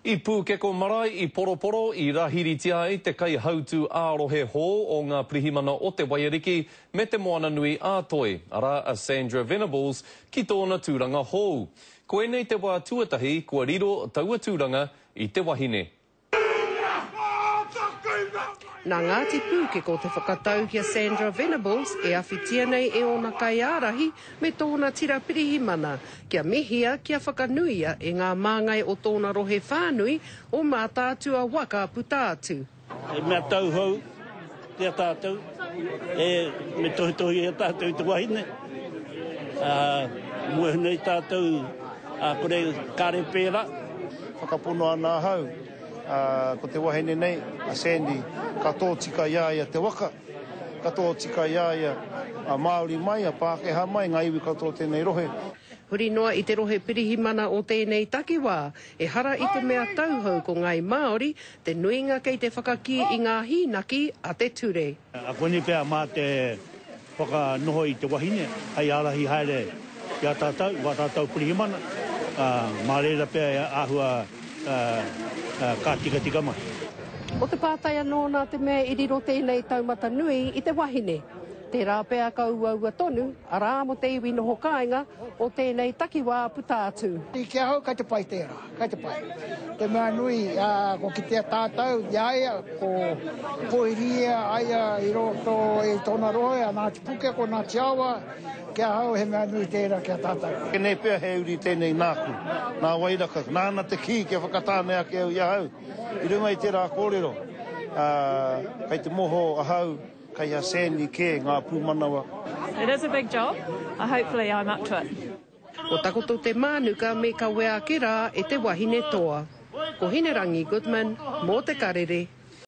I Pūkeko marae i Poroporo i rahiritia ai te kaihautū ā-rohe hou o ngā pirihimana o Te Waiariki me Te Moananui ā-Toi, arā a Sandra Venables, ki tōna tūranga hou. Koinei te wā tuatahi kua riro taua tūranga i te wahine. Nā Ngāti Pūkeko te whakatau ki a Sandra Venables e awhitia nei e ōna kaiārahi me tōna tira pirihimana kia mihia, kia whakanuia e ngā māngai o tōna rohe whānui o Mātaatua waka puta atu. He mea tauhou ki a tātou, e, me tohutohu i a tātou i te wahine, ā, moe nei tātou, ā, kore, kāre pērā. Whakapono ana ahau, ā, ko te wahine nei, a Sandy, ka tōtika i a ia te waka, ka tōtika i a ia a Māori mai, a Pākehā mai, ngā iwi katoa o tēnei rohe. Huri noa i te rohe pirihimana o tēnei takiwā, ehara i te mea tauhou ko Ngāi Māori te nuinga kei te whakakī i ngā hīnaki a te ture. Koinei pea mā te whakanoho i te wahine hei ārahi haere i a tātou, wā tātou pirihimana, ā, mā reira pea e āhua ka tikatika mai. Ko te pātai anō nā te mea i riro tēnei taumata nui i te wahine, tērā pea ka uaua tonu, arā mō te iwi noho kāinga o tēnei takiwā puta atu. Ki ahau kai te pai tērā, kai te pai. Te mea nui, ko kitea tātou i a ia, ko Poiria a ia i roto i tōna rohe, a Ngāti Pukeko, Ngāti Awa, ki ahau he mea nui tērā ki a tātou. Tēnei pea he uri tēnei nāku, nā Wairaka, nāna te kī kia whakatāne ake au i ahau. I runga i tērā kōrero, ā, kei te moho ahau, kei a Sandy kē ngā pūmanawa. It is a big job, hopefully I'm up to it. Ko takoto te mānuka me kawea ake rā e te wahine toa. Ko Hinerangi Goodman, mō Te Karere.